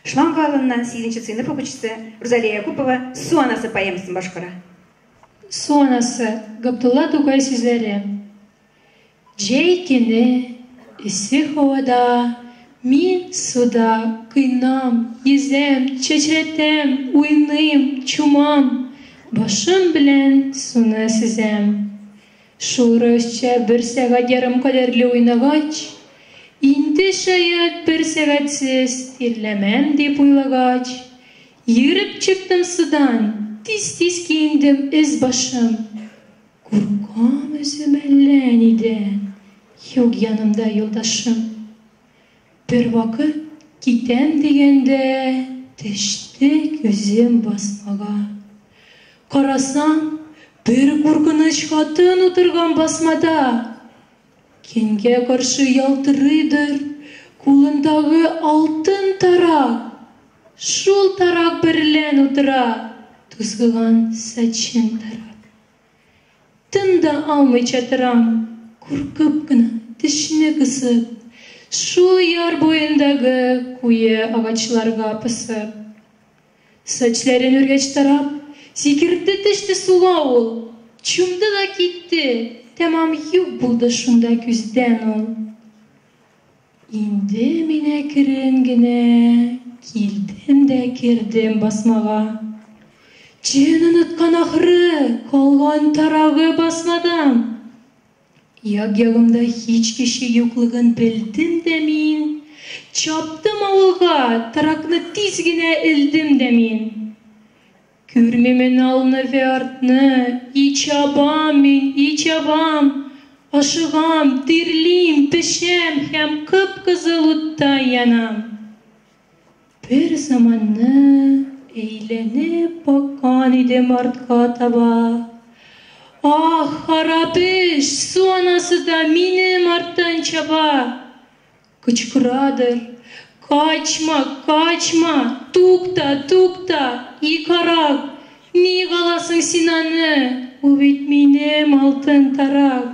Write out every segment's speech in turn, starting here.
Шланга авылыннан сигезенче сыйныф укучысы Рузалия Якупова Су анасы поэмасын башкара. Су анасы, Габдулла Тукай сүзләре. Җәй көне, эссе һавада, мин суда коенам, йөзәм, чәчрәтәм, уйныйм, чумам, башым белән суны сөзәм. Шул рәвешчә бер сәгать ярым кадәрле уйнагач, инде шаять бер сәгатьсез тирләмәм дип уйлагач, йөгереп чыктым судан, тиз-тиз киендем өс-башым. Куркам үзем әллә нидән, юк янымда юлдашым. Бервакыт китәм дигәндә, төште күзем басмага. Карасам, бер куркыныч хатын утырган басмада. Көнгә каршы ялтырыйдыр кулындагы алтын тарак. Шул тарак берлән утыра, тузгыган сачын тарап. Тын да алмыйча торам, куркып кына, тешне кысып, шул яр буендагы куе агачларга посып. Сачләрен үргәч тарап, сикерде төште суга ул, чумды да китте, тәмам юк булды шунда күздән ул. Инде мин әкрен генә килдем дә кердем басмага. Җен оныткан ахры, калган тарагы басмада. Як-ягымда һич кеше юклыгын белдем дә мин, чаптым авылга, таракны тиз генә элдем дә мин. Күрмимен алны вә артны, и чабам мин, и чабам, ашыгам, тирлим, пешәм һәм кып-кызыл уттай янам. Бер заманны әйләнеп баккан идем артка таба. Ах, харап эш, су анасы да минем арттан чаба. Кычкырадыр, Качма, качма, тукта, тукта, и карак, ник аласың син аны, ул бит минем алтын тарак.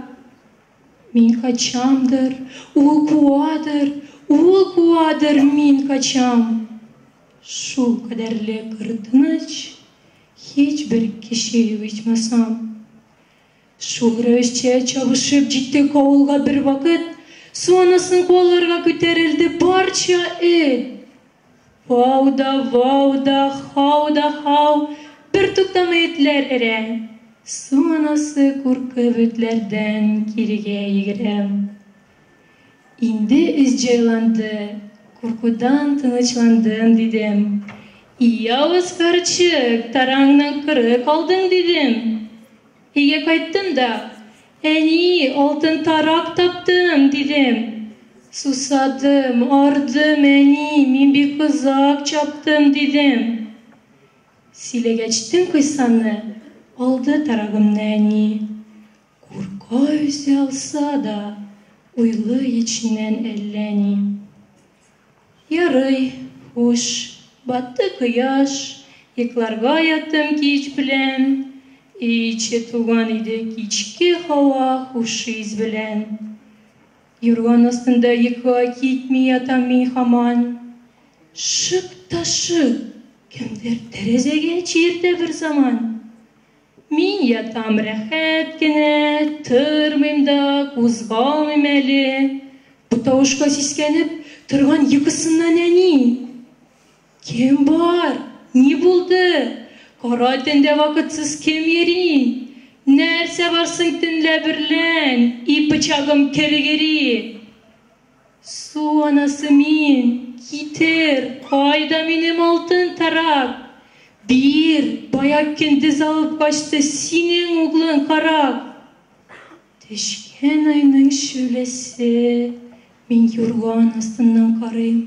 Мин качамдыр, ул куадыр, ул куадыр, мин качам. Шул кадәрле куркыныч, һичбер кеше юк ичмасам. Шул рәвешчә чабышып җиттек авылга бервакыт, су анасын куаларга күтәрелде барча эт. Вау да вау да, хау да хау, бертуктамый этләр өрә. Су анасы куркып этләрдән кирегә йөгерә. Инде эш җайланды, куркудан тынычландым, дидем. И явыз карчык, тараңнан коры калдың, дидем. Өйгә кайттым да, Әни, алтын тарак таптым, дидем. Сусадым, ардым, әни, мин бик озак чаптым, дидем. Сөйләгәчтен кыйссаны, алды тарагымны әни. Курка үзе алса да, уйлый эченнән әллә ни. Ярый, хуш, батты кояш, йокларга яттым кич белән, өй эче тулган иде кичке һава хуш ис белән. Юрган астында йокыга китми ятам мин һаман. Шык та шык, кемдер тәрәзәгә чиертә берзаман. Мин ятам рәхәт кенә, тормыйм да, кузгалмыйм әле. Бу тавышка сискәнеп, торган йокысыннан әни. Кем бар? Ни булды? Кара төндә вакытсыз кем йөри? Нәрсә бар соң төнлә берлән, и пычагым кергери? Су анасы мин, китер, кайда минем алтын тарак? Бир, бая көндез алып качты синең углың карак. Төшкән айның шәүләсе, мин юрган астыннан карыйм.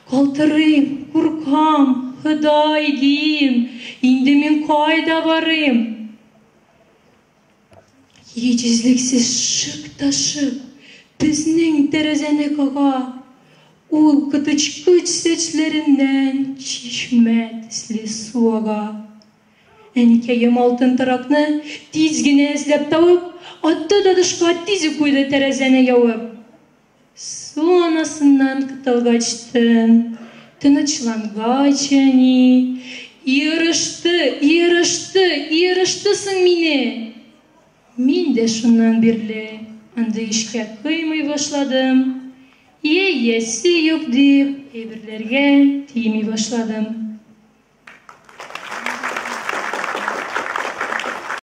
Калтырыйм, куркам, Ходай, дим, инде мин кайда барыйм? Һич өзлексез шык та шык безнең тәрәзәне кага. Ул коточкыч чәчләреннән чишмә төсле су ага. Әнкәем алтын таракны тиз генә эзләп табып, атты да тышка тиз үк куйды тәрәзәне ябып. Су анасыннан котылгачтын, Тынычлангач әни, Ерышты, ерышты, ерышты соң мине! Мин дә шуннан бирле андый эшкә кыймый башладым, йә иясе юк дип, әйберләргә тими башладым.